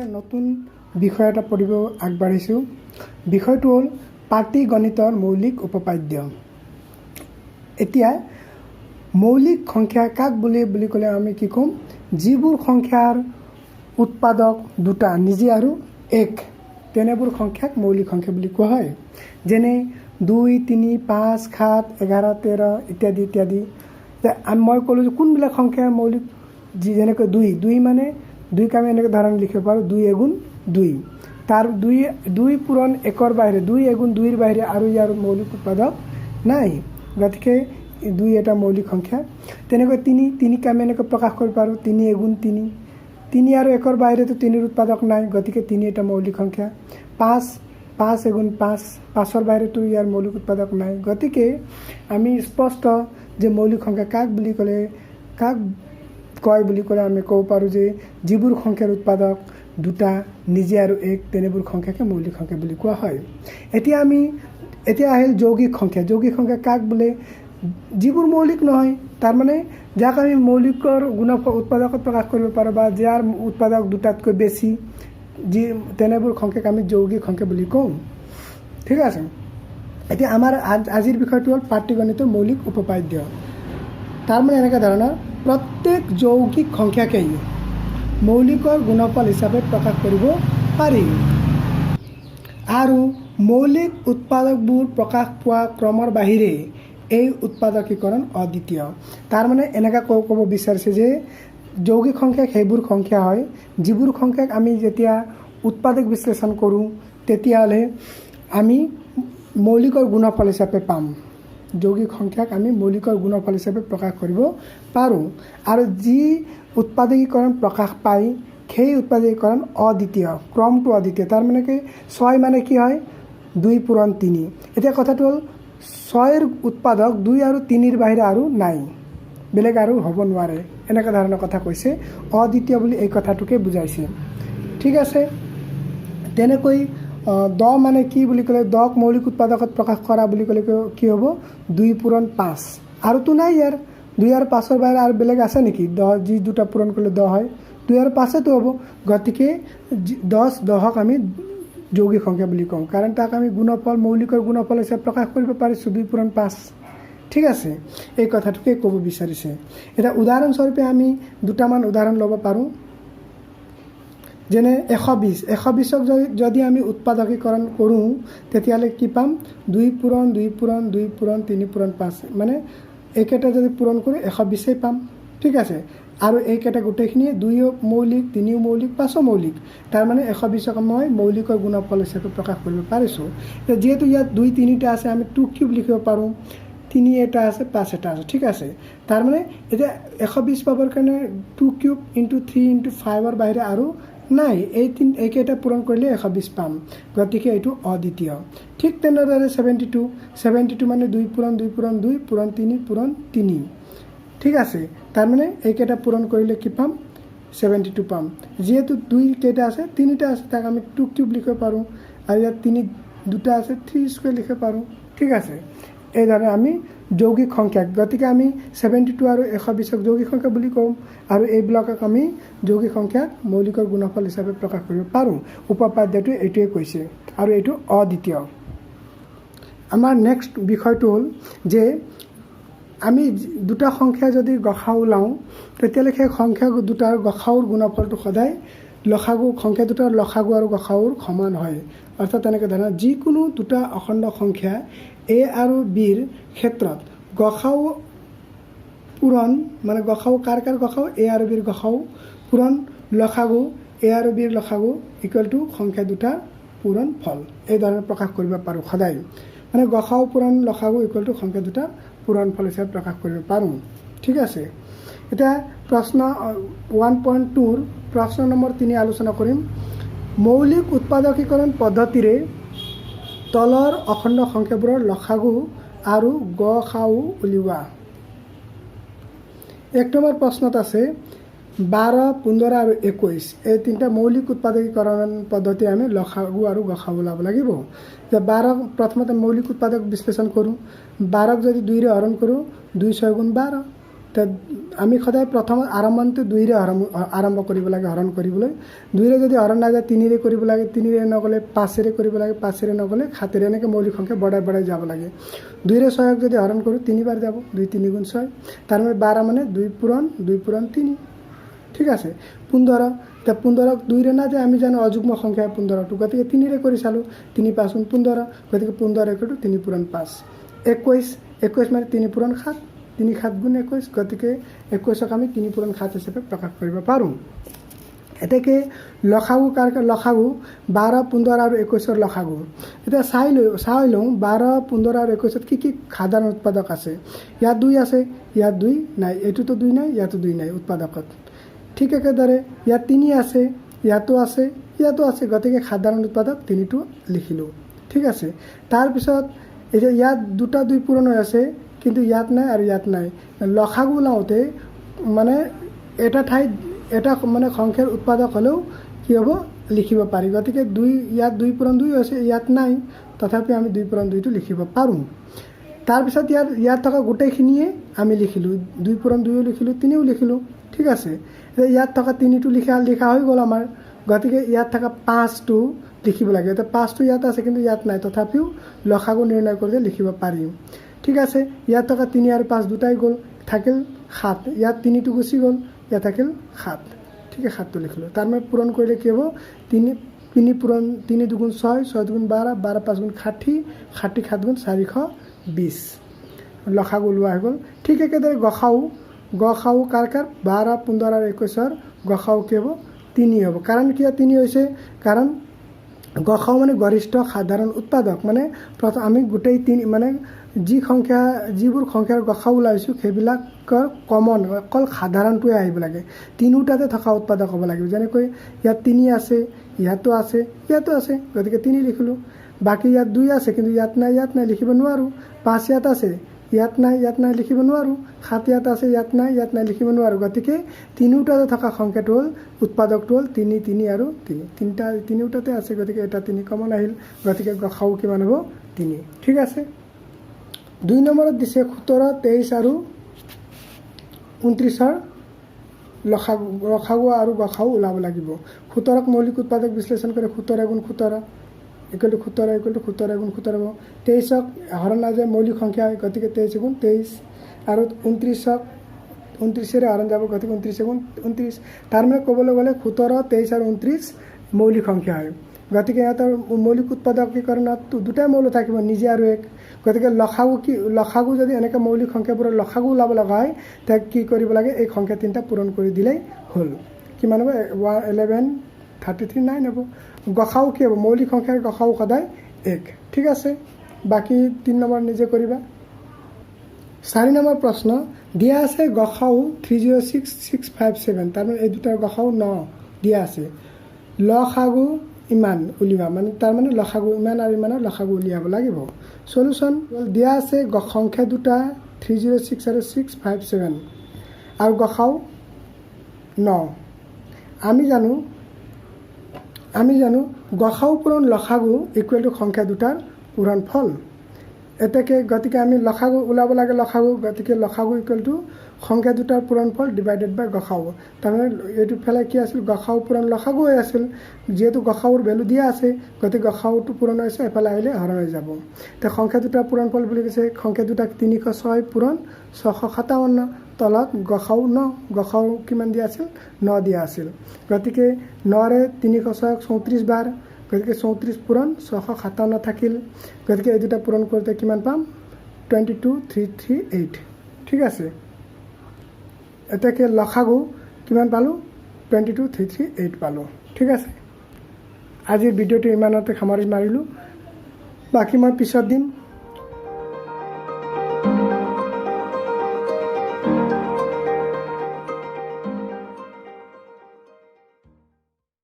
এতিয়া নতুন বিষয় এটা পঢ়িব আগবাঢ়িছোঁ। বিষয়টো হ'ল পাটীগণিতৰ মৌলিক উপপাদ্য। এতিয়া মৌলিক সংখ্যা কাক বুলি বুলি ক'লে আমি কি ক'ম? যিবোৰ সংখ্যাৰ উৎপাদক দুটা নিজে আৰু এক, তেনেবোৰ সংখ্যাক মৌলিক সংখ্যা বুলি কোৱা হয়। যেনে 2, 3, 5, 7, 11, 13 ইত্যাদি ইত্যাদি। মই ক'লোঁ যে কোনবিলাক সংখ্যা মৌলিক? যি যেনেকৈ দুই, দুই মানে দুইক আমি এনেকৈ ধৰণে লিখিব পাৰোঁ, দুই এগুণ দুই। তাৰ দুই, দুই পূৰণ একৰ বাহিৰে, দুই এগুণ দুইৰ বাহিৰে আৰু ইয়াৰ মৌলিক উৎপাদক নাই। গতিকে দুই এটা মৌলিক সংখ্যা। তেনেকৈ তিনি, তিনিক আমি এনেকৈ প্ৰকাশ কৰিব পাৰোঁ, তিনি এগুণ তিনি। তিনি আৰু একৰ বাহিৰেতো তিনিৰ উৎপাদক নাই, গতিকে তিনি এটা মৌলিক সংখ্যা। পাঁচ, পাঁচ এগুণ পাঁচ, পাঁচৰ বাহিৰেতো ইয়াৰ মৌলিক উৎপাদক নাই। গতিকে আমি স্পষ্ট যে মৌলিক সংখ্যা কাক বুলি ক'লে, কাক কয় বুলি ক'লে আমি ক'ব পাৰোঁ যে যিবোৰ সংখ্যাৰ উৎপাদক দুটা নিজে আৰু এক, তেনেবোৰ সংখ্যাকে মৌলিক সংখ্যা বুলি কোৱা হয়। এতিয়া আহিল যৌগিক সংখ্যা। যৌগিক সংখ্যা কাক বোলে? যিবোৰ মৌলিক নহয়, তাৰমানে যাক আমি মৌলিকৰ গুণফল উৎপাদকত প্ৰকাশ কৰিব পাৰোঁ বা যাৰ উৎপাদক দুটাতকৈ বেছি, যি তেনেবোৰ সংখ্যাক আমি যৌগিক সংখ্যা বুলি কওঁ। ঠিক আছে। এতিয়া আমাৰ আজিৰ বিষয়টো হ'ল পাটীগণিতৰ মৌলিক উপপাদ্য। তাৰমানে এনেকুৱা ধৰণৰ, প্ৰত্যেক যৌগিক সংখ্যাকেই মৌলিকৰ গুণফল হিচাপে প্ৰকাশ কৰিব পাৰি আৰু মৌলিক উৎপাদকবোৰ প্ৰকাশ পোৱা ক্ৰমৰ বাহিৰে এই উৎপাদকীকৰণ অদ্বিতীয়। তাৰমানে এনেকুৱা ক'ব বিচাৰিছে যে যৌগিক সংখ্যা সেইবোৰ সংখ্যা হয় যিবোৰ সংখ্যাক আমি যেতিয়া উৎপাদক বিশ্লেষণ কৰোঁ, তেতিয়াহ'লে আমি মৌলিকৰ গুণফল হিচাপে পাম। যৌগিক সংখ্যাক আমি মৌলিকৰ গুণফল হিচাপে প্ৰকাশ কৰিব পাৰোঁ আৰু যি উৎপাদকীকৰণ প্ৰকাশ পায়, সেই উৎপাদকীকৰণ অদ্বিতীয়, ক্ৰমটো অদ্বিতীয়। তাৰমানে কি? ছয় মানে কি হয়? দুই পূৰণ তিনি। এতিয়া কথাটো হ'ল, ছয়ৰ উৎপাদক দুই আৰু তিনিৰ বাহিৰে আৰু নাই, বেলেগ আৰু হ'ব নোৱাৰে। এনেকুৱা ধৰণৰ কথা কৈছে। অদ্বিতীয় বুলি এই কথাটোকে বুজাইছে। ঠিক আছে। তেনেকৈ 10 মানে কি বুলি ক'লে, 10ক মৌলিক উৎপাদকত প্ৰকাশ কৰা বুলি ক'লে কি হ'ব? দুই পূৰণ পাঁচ। আৰুতো নাই ইয়াৰ, দুই আৰু পাঁচৰ বাহিৰে আৰু বেলেগ আছে নেকি? 10, যি দুটা পূৰণ কৰিলে 10 হয়, দুই আৰু পাঁচেতো হ'ব। গতিকে 10ক আমি যৌগিক সংখ্যা বুলি কওঁ, কাৰণ তাক আমি গুণফল, মৌলিকৰ গুণফল হিচাপে প্ৰকাশ কৰিব পাৰিছোঁ, দুই পূৰণ পাঁচ। ঠিক আছে। এই কথাটোকে ক'ব বিচাৰিছে। এতিয়া উদাহৰণস্বৰূপে আমি দুটামান উদাহৰণ ল'ব পাৰোঁ। যেনে 120। 120ক যদি আমি উৎপাদকীকৰণ কৰোঁ, তেতিয়াহ'লে কি পাম? দুই পূৰণ দুই পূৰণ দুই পূৰণ তিনি পূৰণ পাঁচ। মানে এইকেইটা যদি পূৰণ কৰোঁ, 120েই পাম। ঠিক আছে। আৰু এইকেইটা গোটেইখিনিয়ে দুইও মৌলিক, তিনিও মৌলিক, পাঁচো মৌলিক। তাৰমানে 120ক মই মৌলিকৰ গুণফল হিচাপে প্ৰকাশ কৰিব পাৰিছোঁ। এতিয়া যিহেতু ইয়াত দুই তিনিটা আছে, আমি টু কিউব লিখিব পাৰোঁ। তিনি এটা আছে, পাঁচ এটা আছে। ঠিক আছে। তাৰমানে এতিয়া 120 পাবৰ কাৰণে two cube into three into ফাইভৰ বাহিৰে আৰু নাই। এই তিনি, এইকেইটা পূৰণ কৰিলে 120 পাম। গতিকে এইটো অদ্বিতীয়। ঠিক তেনেদৰে 72। 72 মানে দুই পূৰণ দুই পূৰণ দুই পূৰণ তিনি পূৰণ তিনি। ঠিক আছে। তাৰমানে এইকেইটা পূৰণ কৰিলে কি পাম? 72 পাম। যিহেতু দুই কেইটা আছে? তিনিটা আছে, তাক আমি টু কিউব লিখিব পাৰোঁ। আৰু ইয়াত তিনি দুটা আছে, থ্ৰী স্কুৱেৰ লিখিব পাৰোঁ। ঠিক আছে। এইদৰে আমি যৌগিক সংখ্যা, গতিকে আমি 72 আৰু 120ক যৌগিক সংখ্যা বুলি কওঁ আৰু এইবিলাকক আমি যৌগিক সংখ্যাক মৌলিকৰ গুণফল হিচাপে প্ৰকাশ কৰিব পাৰোঁ। উপপাদ্যটো এইটোৱে কৈছে আৰু এইটো অদ্বিতীয়। আমাৰ নেক্সট বিষয়টো হ'ল যে আমি দুটা সংখ্যা যদি গসাগু ওলাওঁ, তেতিয়াহ'লে সেই সংখ্যা দুটাৰ গসাগুৰ গুণফলটো সদায় লসাগু, সংখ্যা দুটাৰ লসাগু আৰু গসাগুৰ সমান হয়। অৰ্থাৎ তেনেকৈ ধৰণৰ যিকোনো দুটা অখণ্ড সংখ্যা এ আৰু বিৰ ক্ষেত্ৰত গসাগু পূৰণ, মানে গসাগু, কাৰ কাৰ গসাগু? এ আৰু বিৰ গসাগু পূৰণ লসাগু, এ আৰু বিৰ লসাগু ইকুৱেল টু সংখ্যা দুটাৰ পূৰণ ফল। এই ধৰণে প্ৰকাশ কৰিব পাৰোঁ সদায়। মানে গসাগু পূৰণ লসাগু ইকুৱেল টু সংখ্যা দুটাৰ পূৰণ ফল হিচাপে প্ৰকাশ কৰিব পাৰোঁ। ঠিক আছে। এতিয়া প্ৰশ্ন 1.2ৰ প্ৰশ্ন নম্বৰ 3 আলোচনা কৰিম। মৌলিক উৎপাদকীকৰণ পদ্ধতিৰে তলৰ অখণ্ড সংখ্যাবোৰৰ লসাগু আৰু গসাগু উলিওৱা। 1 নম্বৰ প্ৰশ্নত আছে 12, 15 আৰু 21। এই তিনিটা মৌলিক উৎপাদকীকৰণ পদ্ধতি আমি লসাগু আৰু গসাগু ওলাব লাগিব। যে 12, প্ৰথমতে মৌলিক উৎপাদক বিশ্লেষণ কৰোঁ। 12ক যদি দুইৰে হৰণ কৰোঁ, দুই ছয় গুণ 12। আমি সদায় প্ৰথম আৰম্ভণিটো দুইৰে আৰম্ভ কৰিব লাগে হৰণ কৰিবলৈ। দুইৰে যদি হৰণ নাযায়, তিনিৰে কৰিব লাগে, তিনিৰে নগ'লে পাঁচেৰে কৰিব লাগে, পাঁচেৰে নগ'লে সাতেৰে, এনেকৈ মৌলিক সংখ্যা বঢ়াই বঢ়াই যাব লাগে। দুইৰে ছয়ক যদি হৰণ কৰোঁ, তিনিবাৰ যাব, দুই তিনি গুণ ছয়। তাৰমানে 12 মানে দুই পূৰণ দুই পূৰণ তিনি। ঠিক আছে। 15, এতিয়া 15ক দুইৰে নাযায়, আমি জানো অযুগ্ম সংখ্যা 15টো, গতিকে তিনিৰে কৰি চালোঁ, তিনি পাঁচ গুণ 15, গতিকে 15 ইকুৱেল টু তিনি পূৰণ পাঁচ। 21, 21 মানে তিনি পূৰণ সাত, তিনি সাত গুণ 21, গতিকে 21ক আমি তিনি পূৰণ সাত হিচাপে প্ৰকাশ কৰিব পাৰোঁ। এতেকে লসাগু কাৰ কাৰ? লসাগু 12, 15 আৰু 21ৰ লসাগু এতিয়া চাই লওঁ। 12, 15 আৰু 21ত কি কি সাধাৰণ উৎপাদক আছে? ইয়াত দুই আছে, ইয়াত দুই নাই, এইটোতো দুই নাই, ইয়াতো দুই নাই উৎপাদকত। ঠিক একেদৰে ইয়াত তিনি আছে, ইয়াতো আছে, ইয়াতো আছে, গতিকে সাধাৰণ উৎপাদক তিনিটো লিখিলোঁ। ঠিক আছে। তাৰপিছত এতিয়া ইয়াত দুটা দুই পূৰণ হৈ আছে, কিন্তু ইয়াত নাই আৰু ইয়াত নাই। লসাগু ওলাওঁতে মানে এটা ঠাইত এটা মানে সংখ্যাৰ উৎপাদক হ'লেও কি হ'ব, লিখিব পাৰি। গতিকে দুই, ইয়াত দুই পূৰণ দুই হৈছে, ইয়াত নাই, তথাপি আমি দুই পূৰণ দুইটো লিখিব পাৰোঁ। তাৰপিছত ইয়াত থকা গোটেইখিনিয়ে আমি লিখিলোঁ, দুই পূৰণ দুয়ো লিখিলোঁ, তিনিও লিখিলোঁ। ঠিক আছে। এতিয়া ইয়াত থকা তিনিটো লিখা লিখা হৈ গ'ল আমাৰ, গতিকে ইয়াত থকা পাঁচটো লিখিব লাগে। এতিয়া পাঁচটো ইয়াত আছে, কিন্তু ইয়াত নাই, তথাপিও লসাগু নিৰ্ণয় কৰিলে লিখিব পাৰিম। ঠিক আছে। ইয়াত থকা তিনি আৰু পাঁচ দুটাই গ'ল, থাকিল সাত। ইয়াত তিনিটো গুচি গ'ল, ইয়াত থাকিল সাত। ঠিক আছে, সাতটো লিখিলোঁ। তাৰমানে পূৰণ কৰিলে কি হ'ব? তিনি তিনি পূৰণ তিনি দুগুণ ছয়, ছয় দুগুণ 12, 12 পাঁচ গুণ 60, 60 সাত গুণ 420। লসাগু ওলোৱা হৈ গ'ল। ঠিক একেদৰে গসাউ, গসাউ কাৰ কাৰ? 12, 15 আৰু 21ৰ গসাউ কি হ'ব? তিনি হ'ব। কাৰণ কিয় তিনি হৈছে? কাৰণ গসাউ মানে গৰিষ্ঠ সাধাৰণ উৎপাদক। মানে প্ৰথম আমি গোটেই তিনি মানে যি সংখ্যা, যিবোৰ সংখ্যাৰ গসাউ ওলাইছোঁ, সেইবিলাকৰ কমন অকল সাধাৰণটোৱে আহিব লাগে, তিনিওটাতে থকা উৎপাদক হ'ব লাগিব। যেনেকৈ ইয়াত তিনি আছে, ইয়াতো আছে, ইয়াতো আছে, গতিকে তিনি লিখিলোঁ। বাকী ইয়াত দুই আছে, কিন্তু ইয়াত নাই, ইয়াত নাই, লিখিব নোৱাৰোঁ। পাঁচ ইয়াত আছে, ইয়াত নাই, ইয়াত নাই, লিখিব নোৱাৰোঁ। সাত ইয়াত আছে, ইয়াত নাই, ইয়াত নাই, লিখিব নোৱাৰোঁ। গতিকে তিনিওটাতে থকা সংখ্যাটো হ'ল, উৎপাদকটো হ'ল তিনি, তিনি আৰু তিনি। তিনিটা তিনিওটাতে আছে, গতিকে এটা তিনি কমন আহিল, গতিকে গসাউ কিমান হ'ব? তিনি। ঠিক আছে। 2 নম্বৰত দিছে 17, 23 আৰু 29ৰ লসাগু, লসাগু আৰু গসাউ ওলাব লাগিব। 17ক মৌলিক উৎপাদক বিশ্লেষণ কৰি 17 গুণ 17 ইকুৱেল টু 17 ইকুৱেল টু 17 গুণ 17 হ'ব। 23ক হৰণ নাযায়, মৌলিক সংখ্যা হয়, গতিকে 23 গুণ 23। আৰু 29ক 29ৰে হৰণ যাব, গতিকে 29 গুণ 29। তাৰমানে ক'বলৈ গ'লে 17, 23 আৰু 29 মৌলিক সংখ্যা হয়। গতিকে ইহঁতৰ মৌলিক উৎপাদকীকৰণত দুটাই মৌল থাকিব, নিজে আৰু এক। গতিকে লসাগু কি? লসাগু যদি এনেকৈ মৌলিক সংখ্যাবোৰৰ লসাগু ওলাব লগা হয়, তেতিয়া কি কৰিব লাগে? এই সংখ্যা তিনিটা পূৰণ কৰি দিলেই হ'ল। কিমান হ'ব? 1, 11, 33, 9 হ'ব। গসাউ কি হ'ব? মৌলিক সংখ্যাৰ গসাউ সদায় এক। ঠিক আছে। বাকী 3 নম্বৰ নিজে কৰিবা। 4 নম্বৰ প্ৰশ্ন দিয়া আছে গসাউ 306, 657, তাৰমানে এই দুটাৰ গসাউ ন দিয়া আছে। লসাগু ইমান উলিওৱা, মানে তাৰমানে লসাগু ইমান আৰু ইমানৰ লসাগু উলিয়াব লাগিব। চলুচন দিয়া আছে সংখ্যা দুটা 306 আৰু 657 আৰু গসাউ ন। আমি জানো গসাউ পূৰণ লসাগু ইকুৱেল টু সংখ্যা দুটাৰ পূৰণ ফল। এতেকে গতিকে আমি লসাগু ওলাব লাগে, লসাগু, গতিকে লসাগু ইকুৱেল টু সংখ্যা দুটাৰ পূৰণফল ডিভাইডেড বাই গসাউ। তাৰমানে এইটো ফালে কি আছিল? গসাউ পূৰণ লসাগু হৈ আছিল। যিহেতু গসাউৰ ভেলু দিয়া আছে, গতিকে গসাউটো পূৰণ হৈছে, এফালে আহিলে হৰণ হৈ যাব। এতিয়া সংখ্যা দুটাৰ পূৰণফল বুলি কৈছে, সংখ্যা দুটাক 306 পূৰণ 657, তলত গসাউ ন। গসাউ কিমান দিয়া আছিল? ন দিয়া আছিল। গতিকে নৰে 306ক 34 বাৰ, গতিকে 34 পূৰণ 657 থাকিল। গতিকে এই দুটা পূৰণ কৰোঁতে কিমান পাম? 22,338। ঠিক আছে। এতেকে লসাগু কিমান পালোঁ? 22,338 পালোঁ। ঠিক আছে, আজিৰ ভিডিঅ'টো ইমানতে সামৰি মাৰিলোঁ। বাকী মই পিছত দিম।